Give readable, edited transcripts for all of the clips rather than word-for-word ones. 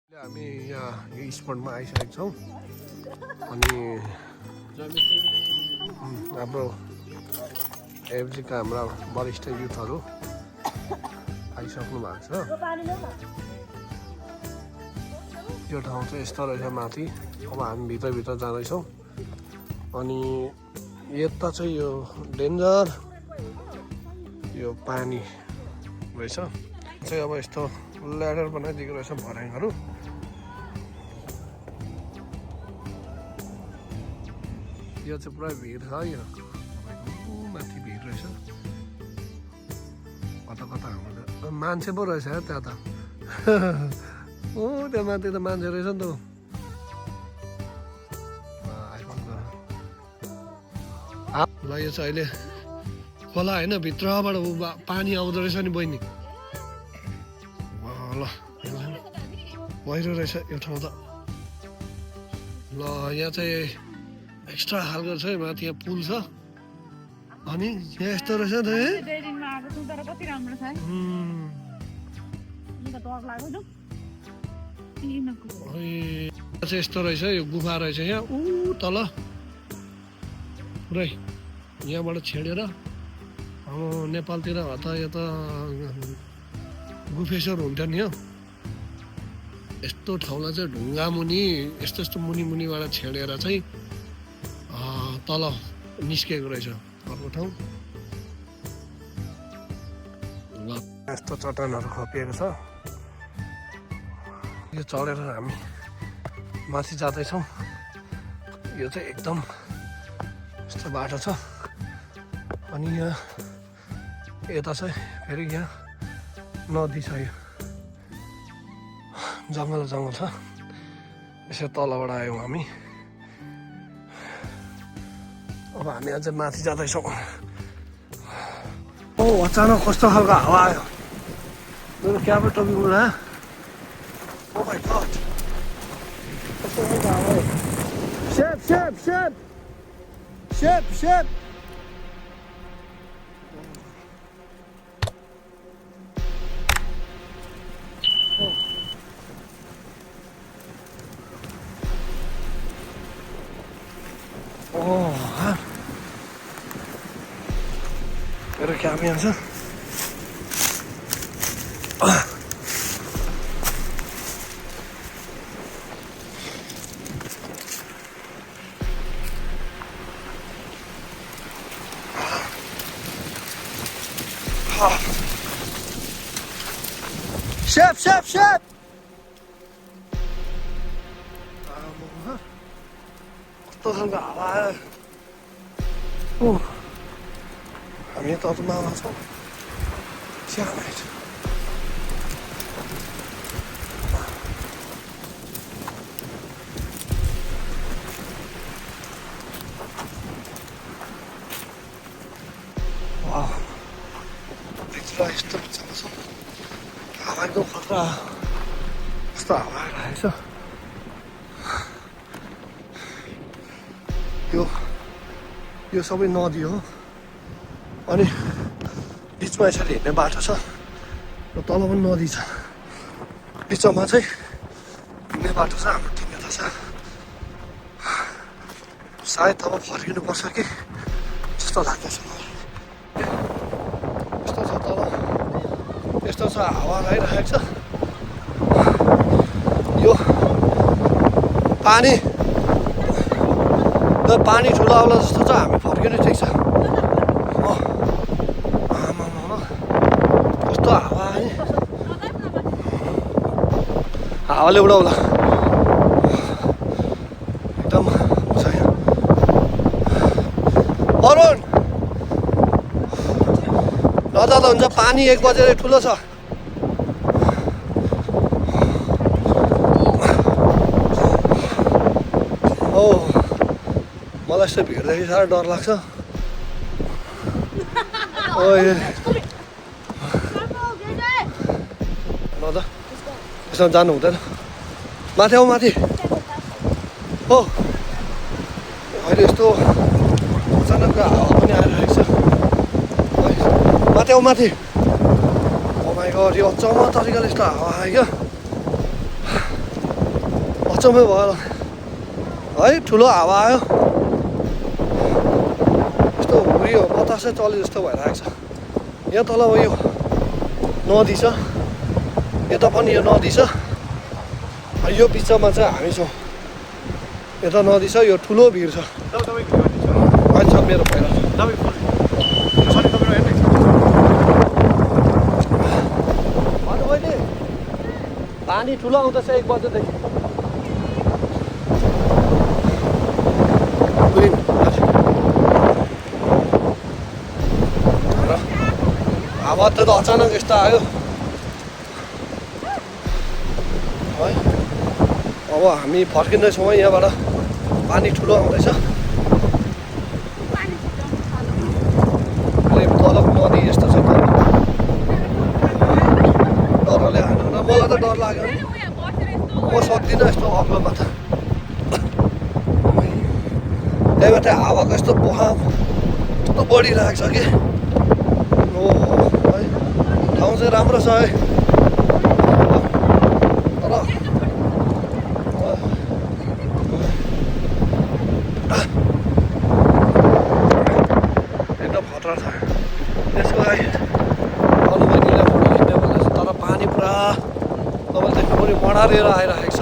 हामी यहाँ यो स्पटमा आइसकेका छौँ अनि हाम्रो एफजीका हाम्रा वरिष्ठ युथहरू आइसक्नु भएको छ। यो ठाउँ चाहिँ यस्तो रहेछ माथि। अब हामी भित्रभित्र जाँदैछौँ अनि यता चाहिँ यो डेन्जर यो पानी रहेछ चाहिँ। अब यस्तो ल्याडर बनाइदिएको रहेछ भर्याङहरू। यो चाहिँ पुरा भिड छ। यो माथि भिड रहेछ। कता कता हाम्रो मान्छे पो रहेछ त्यहाँ त। ओ त्यहाँ माथि त मान्छे रहेछ नि त। ल यो चाहिँ अहिले खोला होइन, भित्रबाट पानी आउँदो रहेछ नि बहिनी। ल पहिरो रहेछ यो ठाउँ त। ल यहाँ चाहिँ एक्स्ट्रा खालको छ। माथि यहाँ पुल छ अनि यहाँ यस्तो रहेछ त। यस्तो रहेछ यो गुफा रहेछ यहाँ ऊ तल पुरै यहाँबाट छेडेर अब नेपालतिर त यो त गुफेश्वर हुन्थ्यो नि। हो यस्तो ठाउँलाई चाहिँ ढुङ्गा मुनि यस्तो यस्तो मुनि मुनिबाट छेडेर चाहिँ तल निस्केको रहेछ अर्को ठाउँ। ल यस्तो चट्टानहरू खपिएको छ। यो चढेर हामी माथि जाँदैछौँ। यो चाहिँ एकदम यस्तो बाटो छ अनि यहाँ यता चाहिँ फेरि यहाँ नदी छ। यो जङ्गल जङ्गल छ। यसो तलबाट आयौँ हामी। अब हामी अझै माथि जाँदैछौँ। ओ अचानक कस्तो खालको हावा आयो। मेरो क्याबो टोपी उडा। ओ माय गॉड कस्तो खालको हावा आयो। सेप सेप सेप सेप सेप। मेरो क्याब यहाँ छ। Chef, chef, chef! कस्तो खालको हावा आयो। हामी तलमा छौँ। स्याहार भित्र यस्तो छ। हावा एकदम खतरा। कस्तो हावा आइरहेको छ। यो सबै नदी हो अनि बिचमा यसरी हिँड्ने बाटो छ र तल पनि नदी छ। बिचमा चाहिँ हिँड्ने बाटो छ। हाम्रो टिम यता छ। सायद अब फर्किनुपर्छ कि जस्तो लाग्दैछ मलाई। यस्तो छ तल यस्तो छ हावा आइरहेको छ। यो पानी ठुलो आउला जस्तो छ। हामी फर्किनु ठिक छ। कस्तो हावा है। हावाले उडाउला एकदम छ यहाँ। अरुण नजाँदा हुन्छ। पानी 1 बजेर ठुलो छ। हो मलाई यस्तो भिड्दाखेरि साह्रो डर लाग्छ। ल त यसमा जानु हुँदैन। माथि आऊ माथि। हो अहिले यस्तो अचानक हावा पनि आइरहेको छ। माथि आऊ माथि। ओ माई गॉड यो अचम्म तरिकाले यस्तो हावा आयो क्या। अचम्मै भयो है ठुलो हावा आयो यस्तो उयो बतासै चले जस्तो भइरहेको छ यहाँ तल यो नदी छ यता पनि यो नदी छ यो बिचमा चाहिँ हामी छौँ यता नदी छ यो ठुलो भिर छ अहिले छ मेरो पहिला पानी ठुलो आउँदैछ 1 बजेदेखि हावा त अचानक यस्तो आयो है अब हामी फर्किँदैछौँ यहाँबाट पानी ठुलो आउँदैछ तलको नदी यस्तो छ डरले हाल्नु मलाई त डर लाग्यो नि म सक्दिनँ यस्तो अग्लोमा त त्यही भएर हावाको यस्तो बहाव यस्तो बढिरहेको छ कि है ठाउँ चाहिँ राम्रो छ है तर एकदम खतरा छ त्यसको लागि अनुभूतिलाई फोटो खिच्ने भन्दैछ तर पानी पुरा तपाईँले देख्नु पनि मडारेर आइरहेको छ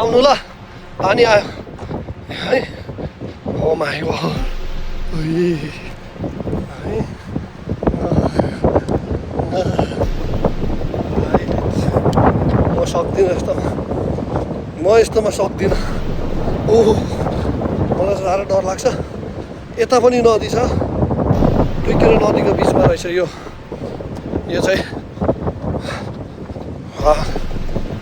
आउनु ल पानी आयो है ओ माई गॉड म सक्दिनँ यस्तोमा सक्दिनँ मलाई साह्रो डर लाग्छ यता पनि नदी छ 2 किलो नदीको बिचमा रहेछ यो चाहिँ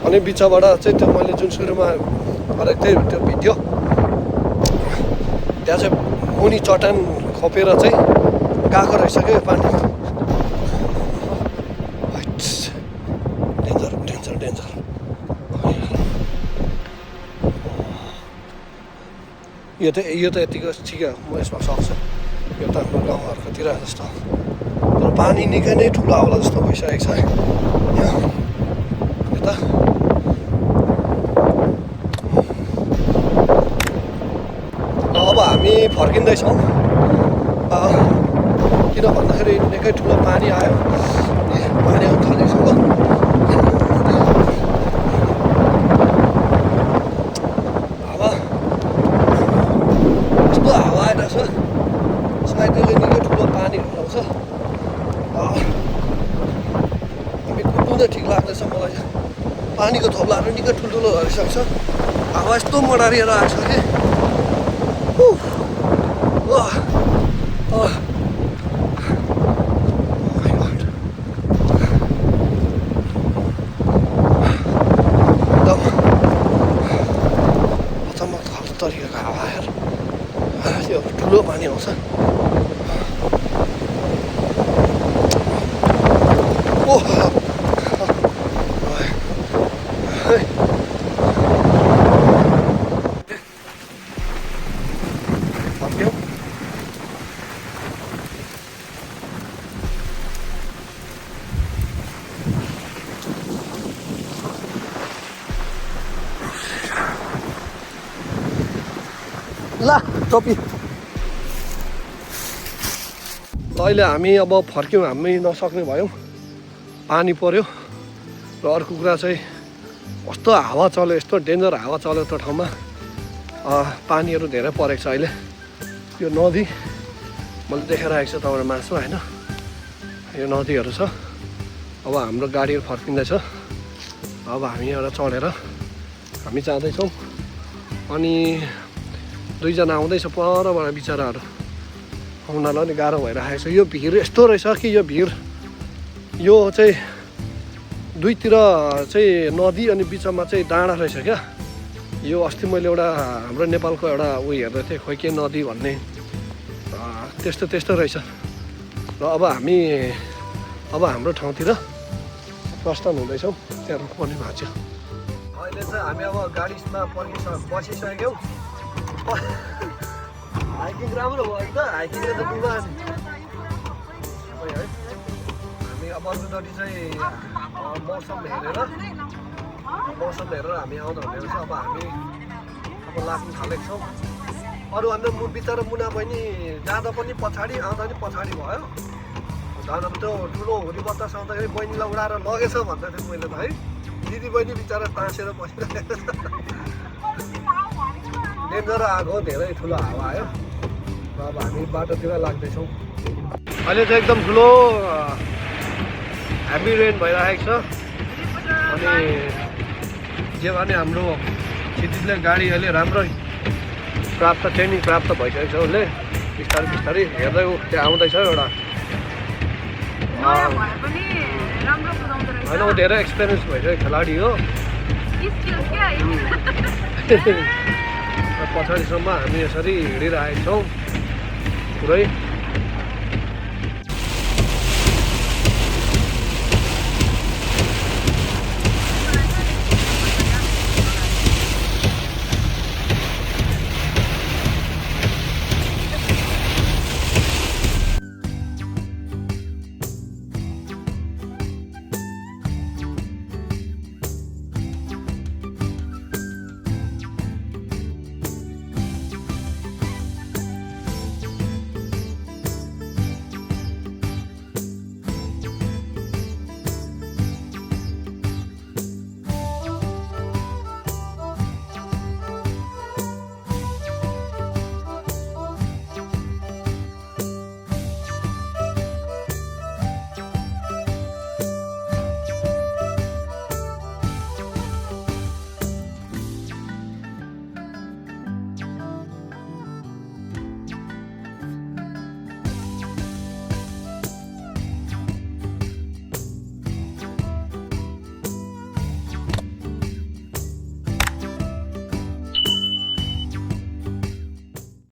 अनि बिचबाट चाहिँ त्यो मैले जुन सुरुमा गरेको थिएँ त्यो भिडियो त्यहाँ चाहिँ मुनि चट्टान खोपेर चाहिँ गएको रहेछ क्या पानी डेन्जर डेन्जर डेन्जर यो त यतिको ठिक हो म यसमा सक्छु यो त हाम्रो गाउँघरकोतिर जस्तो तर पानी निकै नै ठुलो आउला जस्तो भइसकेको छ यहाँ यता अब हामी फर्किँदैछौँ किन भन्दाखेरि निकै ठुलो पानी आयो पानी आउनु थालेको छ हावा यस्तो हावा आइरहेछ सायद यसले निकै ठुलो पानीहरू आउँछ हामी कुद्नु चाहिँ ठिक लाग्दैछ मलाई पानीको थोप्लाहरू निकै ठुल्ठुलो झरिसक्छ हावा यस्तो मडारिएर आएको छ कि तरिकाको हावा आएर त्यो ठुलो पानी आउँछ ला टोपी अहिले हामी अब फर्क्यौँ हामी नसक्ने भयौँ पानी पर्यो र अर्को कुरा चाहिँ कस्तो हावा चल्यो यस्तो डेन्जर हावा चल्यो त्यो ठाउँमा पानीहरू धेरै परेको छ अहिले यो नदी मैले देखाइरहेको छु तपाईँलाई मासु होइन यो नदीहरू छ अब हाम्रो गाडीहरू फर्किँदैछ अब हामी एउटा चढेर हामी जाँदैछौँ अनि 2 जना आउँदैछ परबाट बिचराहरू उनीहरूलाई नि गाह्रो भइरहेको छ यो भिर यस्तो रहेछ कि यो भिर यो चाहिँ दुईतिर चाहिँ नदी अनि बिचमा चाहिँ डाँडा रहेछ क्या यो अस्ति मैले एउटा हाम्रो नेपालको एउटा उयो हेर्दै थिएँ खोइ के नदी भन्ने त्यस्तो रहेछ र अब हाम्रो ठाउँतिर प्रस्थान हुँदैछौँ त्यहाँ रोक्नुपर्ने भएको छ अहिले चाहिँ हामी अब गाडीमा बसिसक्यौँ हाइकिङ राम्रो भयो नि त हाइकिङले त बिमा है हामी अब अर्कोचोटि चाहिँ मौसम हेरेर हामी आउँदा हुने रहेछ अब हामी अब लाग्नु थालेको छौँ अरूभन्दा बिचरा मुना बहिनी जाँदा पनि पछाडि आउँदा पनि पछाडि भयो झन् अब त्यो ठुलो हुरी बतास आउँदाखेरि बहिनीलाई उडाएर लगेछ भन्दा थियो मैले त है दिदी बहिनी बिचरा ताँसेर बसिरहेको छ डेन्जर आएको धेरै ठुलो हावा आयो र अब हामी बाटोतिर लाग्दैछौँ अहिले चाहिँ एकदम ठुलो हेभी रेन भइरहेको छ अनि जे भने हाम्रो क्षितिजले गाडी अहिले राम्रै ट्रेनिङ प्राप्त भइसकेको छ उसले बिस्तारै बिस्तारै हेर्दै त्यहाँ आउँदैछ एउटा होइन ऊ धेरै एक्सपिरियन्स भइसक्यो खेलाडी हो पछाडिसम्म हामी यसरी हिँडिरहेका छौँ पुरै